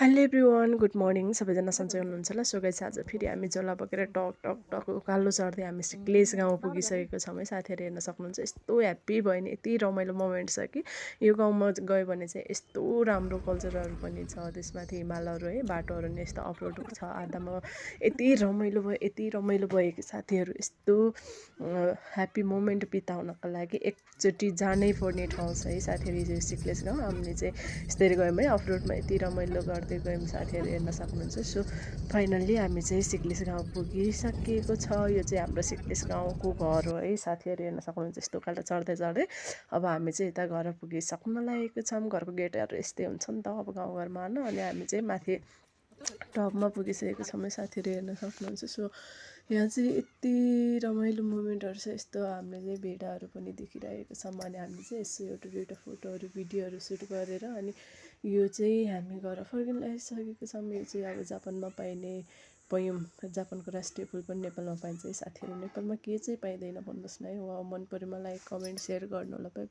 Hello everyone good morning सबैजना सन्चै हुनुहुन्छ होला सो गाइस आज फेरि हामी जला बोकेर टक टक टक उकालो चढ्दै हामी सिक्लेस गाउँ पुगिसकेको छौँ है। साथीहरू हेर्न सक्नुहुन्छ यस्तो ह्याप्पी भयो नि, यति रमाइलो मोमेन्ट छ कि यो गाउँमा गयो भने चाहिँ यस्तो राम्रो कल्चरहरू पनि छ। त्यसमाथि हिमालहरू है, बाटोहरू नि यस्तो अफरोड छ आधामा। यति रमाइलो भयो कि साथीहरू यस्तो ह्याप्पी मोमेन्ट बिताउनको लागि एकचोटि जानै पर्ने ठाउँ छ है साथीहरू। यो सिक्लेस गाउँ हामीले चाहिँ यस्तरी गयौँ है, अफरोडमा यति रमाइलो गर्दै गयौँ साथीहरू हेर्न सक्नुहुन्छ। सो फाइनल्ली हामी चाहिँ सिक्लेस गाउँ पुगिसकेको छ। यो चाहिँ हाम्रो सिक्लेस गाउँको घर हो है साथीहरू हेर्न सक्नुहुन्छ। यस्तो उकालो चढ्दै चढ्दै अब हामी चाहिँ यता घर पुगिसक्न लागेको छौँ। घरको गेटहरू यस्तै हुन्छ नि त अब गाउँघरमा होइन। अनि हामी चाहिँ माथि टपमा पुगिसकेको छौँ है साथीहरू हेर्न सक्नुहुन्छ। सो यहाँ चाहिँ यति रमाइलो मोमेन्टहरू छ। यस्तो हामीले चाहिँ भेडाहरू पनि देखिरहेको छौँ। अनि हामी चाहिँ यसो एउटा दुइटा फोटोहरू भिडियोहरू सुट गरेर अनि यो चाहिँ हामी घर फर्किन लागिसकेको छौँ। यो चाहिँ अब जापानमा पाइने पयम, जापानको राष्ट्रिय फुल पनि नेपालमा पाइन्छ है साथीहरू। नेपालमा के चाहिँ पाइँदैन भन्नुहोस् न है। वा मन पऱ्यो मलाई कमेन्ट सेयर गर्नु होला। Bye bye.